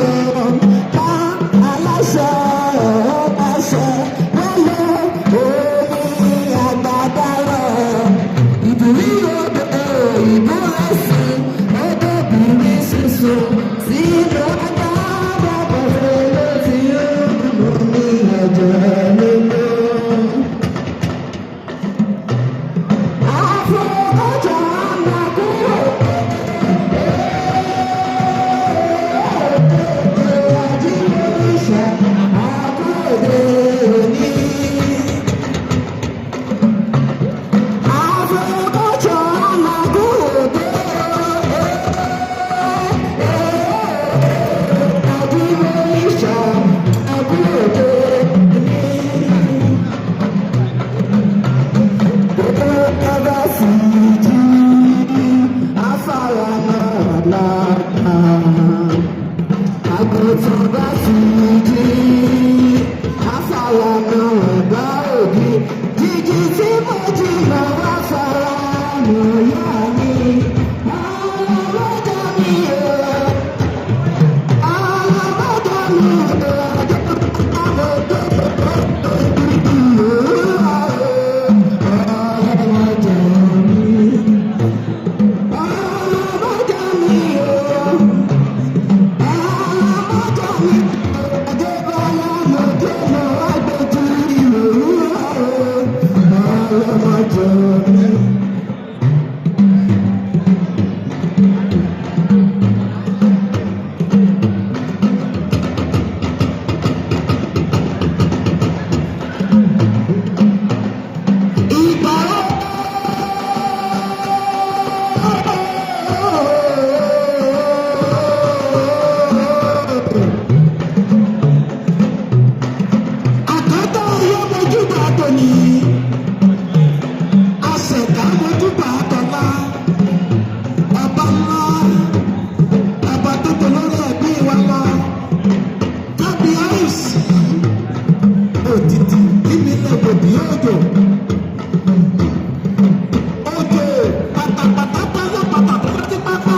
Ṣeun ká aláṣẹ àṣẹ wọlé omi àgbàdàrọ ìdúrí odò ìbúrẹ́sì odò bìrì sísun sínú agbára bọ̀fẹ́ ló ti ń mú mi ẹ̀jẹ̀ nínú. Àfọkọ́jà máa kúrò. Àgùntàn bá sì jí, àfàlànà ẹ̀bá òbí. Jíjí tí mo jí lọ wá fara nù yá mi. Ọlọ́mọdé mi o, ọlọ́mọdé mi o, ọlọ́mọdé mi, ọlọ́mọdé mi o. Àkọ́tọ̀ yóò mojúbà tòní, àṣẹ̀dá mojúbà tọ̀la, ọba ńlá, ọba tó tó lórí ẹbí wa lọ, kábíyèsí, òtítì níbi lẹ́gbẹ̀dì òjò. Òjò pátápátá pátápátá pátápátá,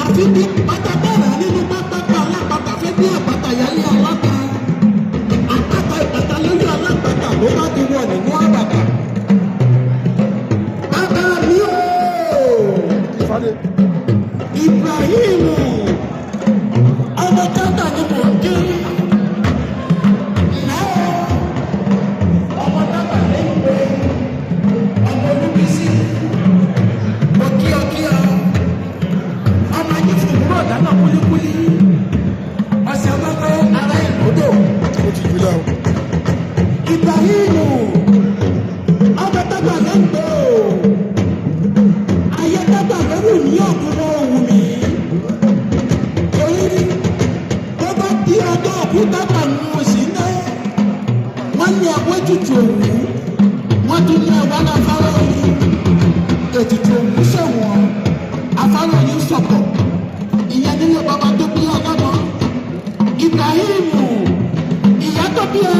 àfi bí pátá bẹ̀rẹ̀ nínú pátápá alápatà fẹ́ bí àpáta yálé aláta àpáta ìpàtà lórí alápàtà ló bá ti wọ nínú àbàtà. Bàbá mi o, Ibrahim, ọmọ tata ni mò ń kí. Ǹlẹ́ o, ọmọ tata ló ń pe ọmọ Olúbísí. Mo kí ọ kí ọ, ọmọ ayé fún òwúrọ̀ dáná kúlíkúlí. Ọ̀sẹ̀ ọlọ́pẹ́ ará ìlódò. Ó ti jù lọ. Ibrahim ọbẹ̀ tọ́gbà ló ń gbò ayé tọ́gbà lórí mi òkúrò òwú mi torí tó bá di ọjọ́ òkú tọ́gbà ń mú sí ní wọ́n ní ẹ̀wọ́ ètùtù òwú wọ́n tún ní ẹ̀wọ́ aláfárá oyin ètùtù òwú ṣẹ̀wọ̀n afárá oyin sọ̀pọ̀ ìyẹn nílé bàbá tó bí ọlọ́mọ Ibrahim ìyá tó bí ẹ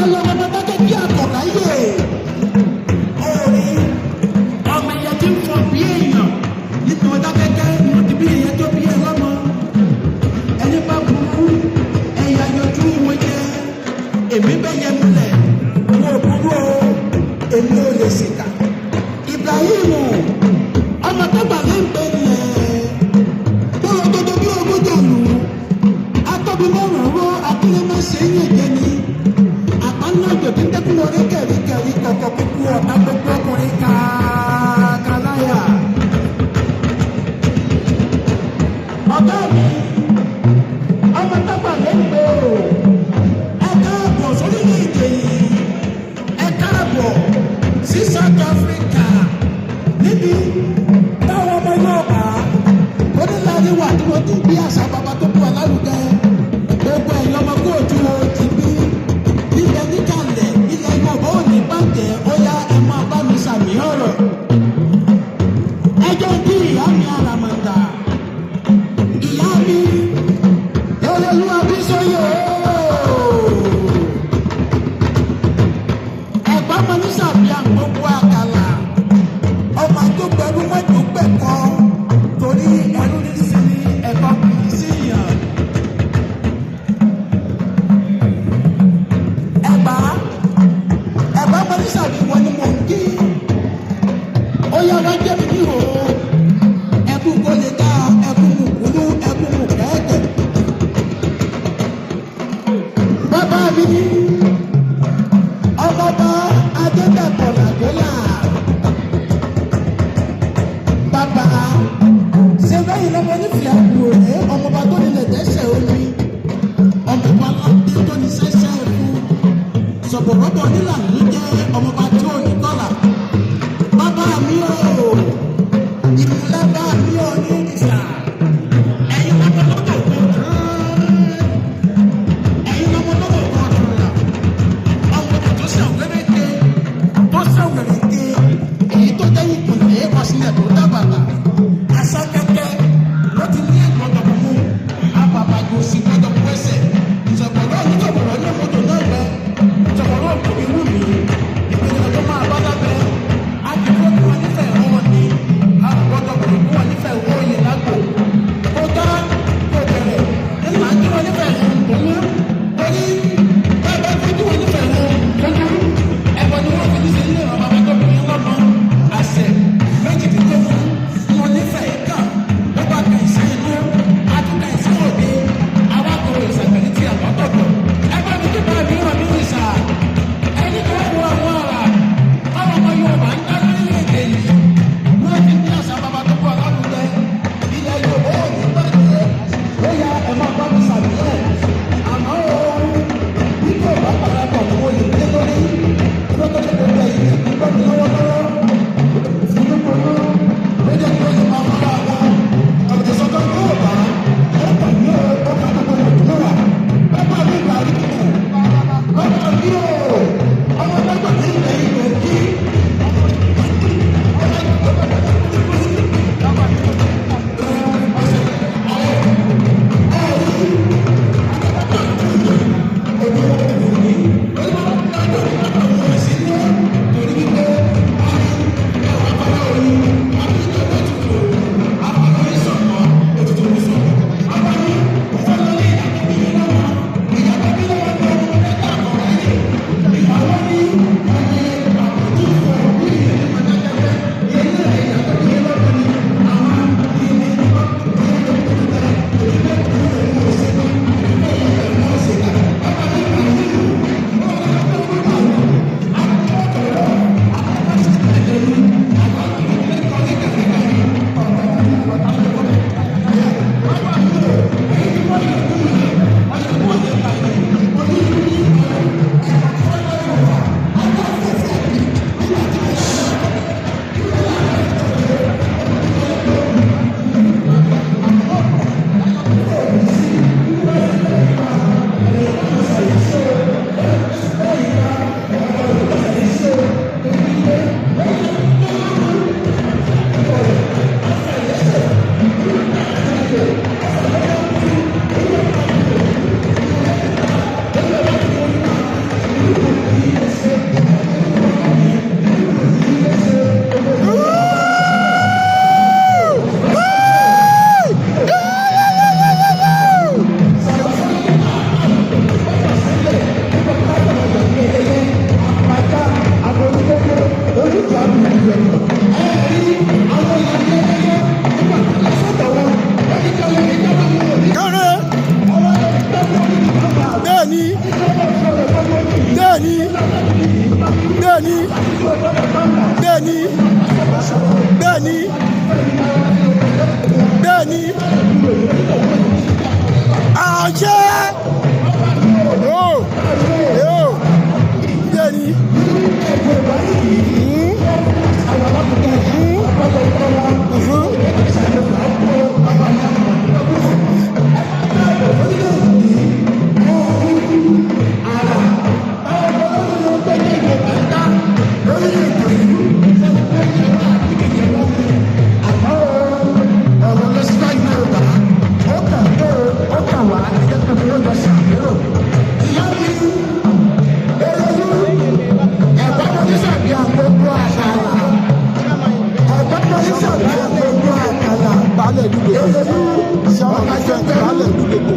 Baálẹ̀ ìlú Ìlógbò.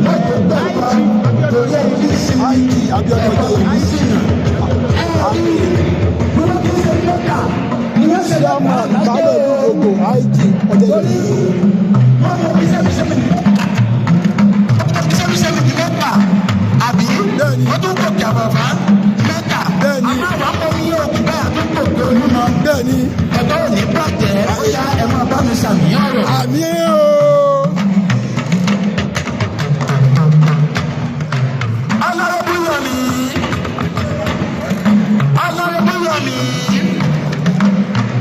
IG Abiodun Ọdẹ́yẹmí. Chairman Baálẹ̀ ìlú Ìlógbò, IG Ọdẹ́yẹmí. Àbí Bẹ́ẹ̀ni. ó tún gòkè àbàbà mẹ́ta. Bẹ́ẹ̀ni. Àmọ́ àwọn ọmọ yìí ò kú báyà tó gòkè Olúmọ. Bẹ́ẹ̀ni. Ẹ̀tọ́ ò ní bàjẹ́, ó yá, ẹ máa bá mi ṣàmìyàn ọ̀rọ̀. Àmín o. Honourable Yomi, Honourable Yomi,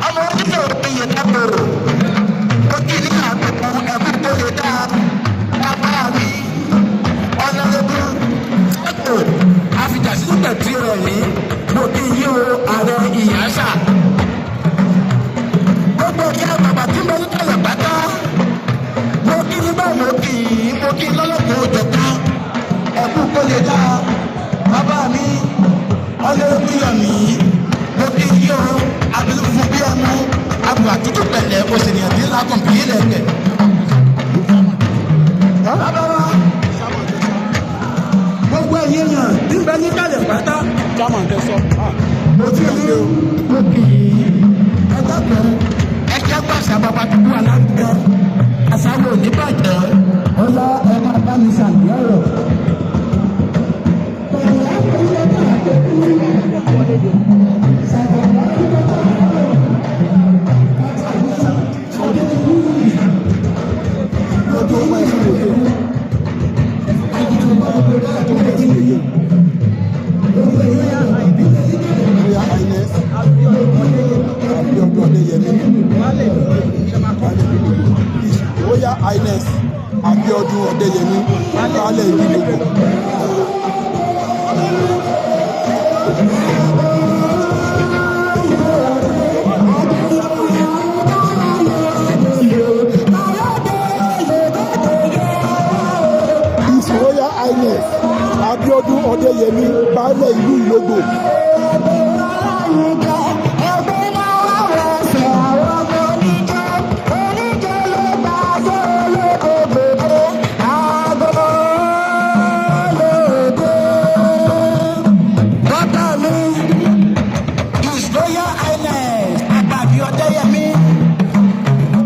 ọmọ onílé òye dábòrò, ó kì ní àbùkù ẹ̀kú tó lè dá bàbá mi. Honourable Fọ́tò àfijàsílẹ̀ tí rẹ̀ mí, mo kí yí o, ààrẹ ìyáṣà. Gbogbo ìyá bàbá tí mo ń tẹ̀lé pátá, mo kí ní bá mo kì í, mo kí lọ́lọ́kùn òjò kan ẹkú kó lè dá bàbá mi. Ọlọ́run mi, mo kí yí o, abilu funfun bí ọmú abù àtútù pẹ̀lẹ́ òsèlè ní lágùn bí ilẹ̀ gbẹ̀. Bàbá wa, gbogbo ẹ̀yin èèyàn nígbà níkàlẹ̀ pátá, Chairman tẹ sọ. mo ti rí mo kì í, ẹ dákun, ẹ jẹ́ gbàṣà bàbá tó wà lárugẹ, àṣà wo ní bàjẹ́, ọlá ẹ máa bá mi ṣàlùyọ̀ ọ̀rọ̀. Royal Highness Abiodun Ọdẹ́yẹmí. Baálẹ̀ ìlú Ìlógbò. His Royal Highness Abiodun Ọdẹ́yẹmí, Baálẹ̀ ìlú Ìlógbò. His Royal Highness Abiodun Ọdẹ́yẹmí, Baálẹ̀ ìlú Ìlógbò. Bàbá mi, His Royal Highness Àgbàbí Ọdẹ́yẹmí,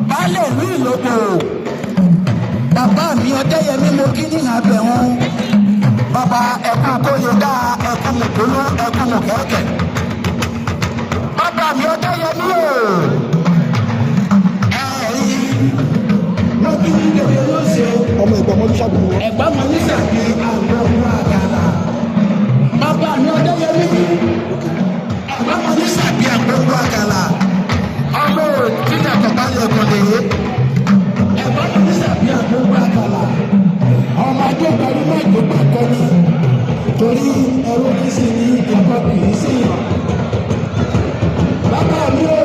Baálẹ̀ ìlú Ìlógbò. Bàbá mi Ọdẹ́yẹmí, mo kí ní abẹ wọn. Bàbá, ẹkú kóye dá, ẹkú mùkúlú, ẹkú mùkẹ́kẹ́. Bàbá mi Ọdẹ́yẹmí o. Ẹ̀rí mo kí ní kébé ló ṣe. Ọmọ ìgbà ọmọdún ṣàbùkù wọn. Ẹ̀gbọ́n mi ní sàbí àwọn ọmọ àgàlà. Bàbá mi Ọdẹ́yẹmí. Ẹ̀gbọ́n mi ní sàbí àwọn ọmọ àgàlà. Ọmọ òtítà kọ̀ọ̀kan lè kọ̀ lè. Ẹ̀gbọ́n mi ní sàbí àwọn ọmọ àgàlà. Ọmọ ajé pẹ̀lú mẹ́jọ pàkọ́ ni. Torí ẹrú kìí sì ní ẹ̀kọ́ kìí sì yàn. Bàbá mi ò,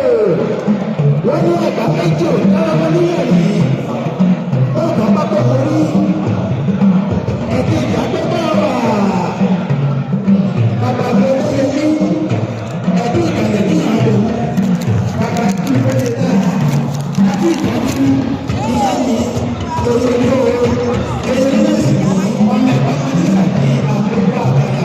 wọ́n ní ẹ̀gbá méjì ò dára wọn níyàn yìí. Ó kàn bá pọ̀ orí ẹ̀kí ìgbàgbọ́ bá wà. Bàbá mi ò ṣe ní ẹ̀kí ìkàlẹ̀ ní ìyàwó. Bàbá tí ó lè dá ẹ̀kí ìkàlẹ̀ ní ìyá mi òṣèlú òṣèlú náà sì ní ọmọ ẹ̀gbọ́n mi ní sàbí àbúrò àgbàlá.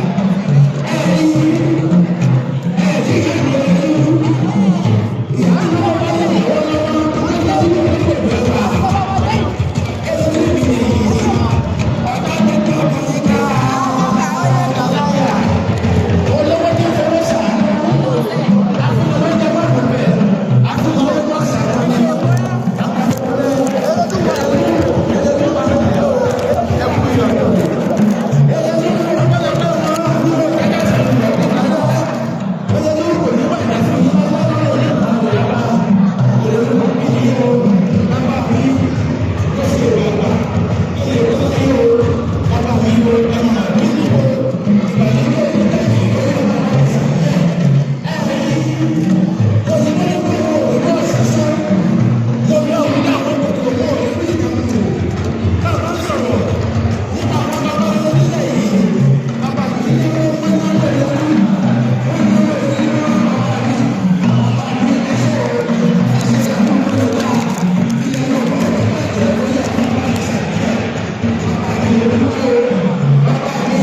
Bàbá mi,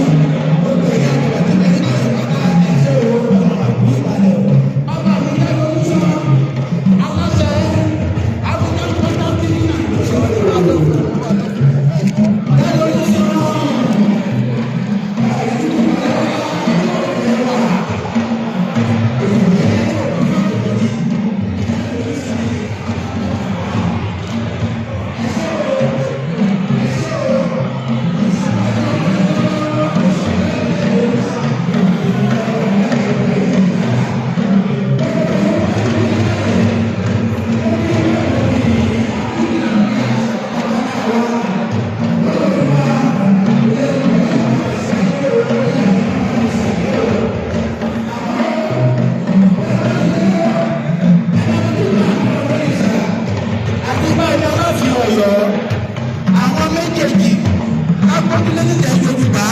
gbogbo ẹ̀yà àgbàgbà tí bẹ́ẹ̀ ní ìpàdé ẹ̀ṣẹ̀ o, ọmọ àbí ìbàlẹ̀ o. Bàbá mi lẹ́nu oníṣọ́, aláṣẹ, African Property, lẹ́nu oníṣọ́. Àti báyìí Aláàfin Ọ̀yọ́, àwọn méjèèjì agbójúlé nílẹ̀ Yorùbá,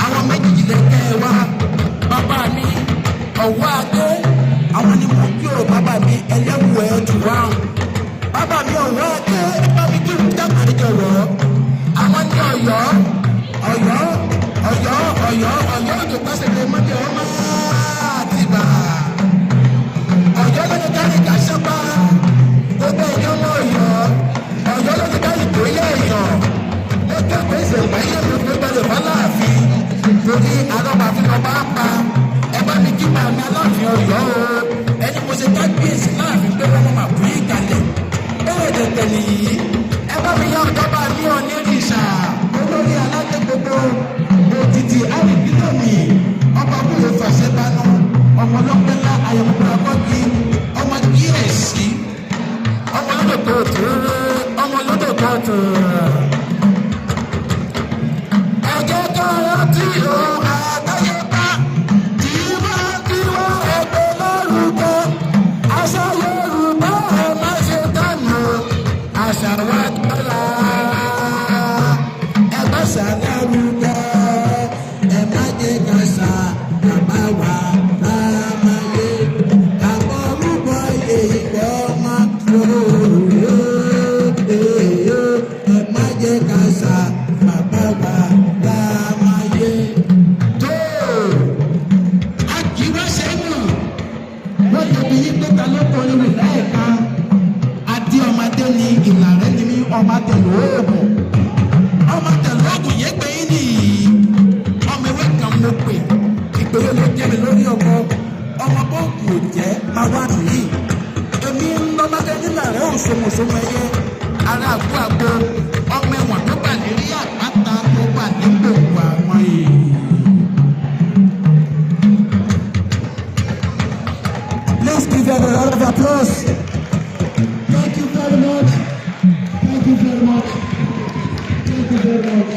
àwọn méjèèjì lẹ́kẹ́ ẹ wá. Bàbá mi ọ̀wọ́ adé, àwọn ni mo kí o. Bàbá mi ẹlẹ́wù ẹ̀ tù wá. Bàbá mi ọ̀wọ́ adé, bá mi kí n dábàá jọ̀wọ́. Àwọn ní Ọ̀yọ́, Ọ̀yọ́, Ọ̀yọ́, Ọ̀yọ́, Ọ̀yọ́ òjò pàṣẹ lè mọ́jọ́ ọmọ àtìbà. Ọ̀yọ́ ló ní kárí kàṣọ́pá, gbogbo ẹ̀yọ́ ọmọ Ọ̀yọ́. Ọ̀yọ́ ló ní kárí tó yẹ èèyàn lọ́jọ́ pèsè ìpáyé gbogbo gbọdọ̀ fọláàfin torí arọ́bà fi lọ́ba pa. Ẹ bá mi kí màmí Aláàfin Ọ̀yọ́ o. Ẹni mo ṣe kábíyèsí láàfin pé wọ́n máa kú ìkàlẹ̀ bẹ́ẹ̀ dẹ̀dẹ̀ nìyí. Ẹ bá mi yá ọ̀dọ́bà ní onírìṣà, olórí aládé gbogbo òtítì àríbílòmì, ọba kúrò fàṣẹ banú, ọmọ ọlọ́pẹ́lá ayọ̀mọ̀gbọ́n akọ́kí, ọmọ kíyèsí, ọmọ lọ́dọ̀ tó tù, ọmọ lọ́dọ̀ tó tù. Ẹ jẹ́ ká rántí ohun àdáyébá tí wọ́n tí wọ́n ẹgbẹ́ lórúkọ àṣà Yorùbá. Ẹ má ṣe dànù àṣà wa dára. Ẹ má ṣàlárúgẹ, ẹ má jẹ́ ká ṣà bàbá wa lámáyé àmọ́ orúkọ ìgbọ́ máa ẹ má jẹ́ ká ṣà bàbá wa lámáyé. Tó a kì í wá sẹ́nu wọ́n lè bí yín pé ta ló kọrin wò láìka adé ọmọdé ni ìlàrẹ́ ni mí, ọmọ tẹ̀lé oògùn, ọmọ tẹ̀lé oògùn yẹn gbé yín nìyí. Ọmọ ewé kan mo pè ìpèrè ló jẹ́ mi lórí ọmọ ọmọ bọ́ọ̀kù ò jẹ́ máa wá nìyí. Èmi ń lọ́mọdé nílàrẹ́ òṣòmòṣòmò ẹyẹ ara àgbo àgbo ọmọ ẹ̀wọ̀n tó bà lérí àpáta tó bà ní gbòǹgbò àwọn èèyàn. Please give them a round of applause. Thank you very much. Thank you very much. Thank you very much.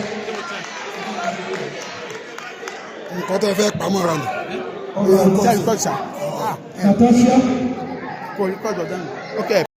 Nǹkan tó fẹ́ pamọ́ra nù. Natasha. Kò rí kọ́jọ dáhùn. Okay.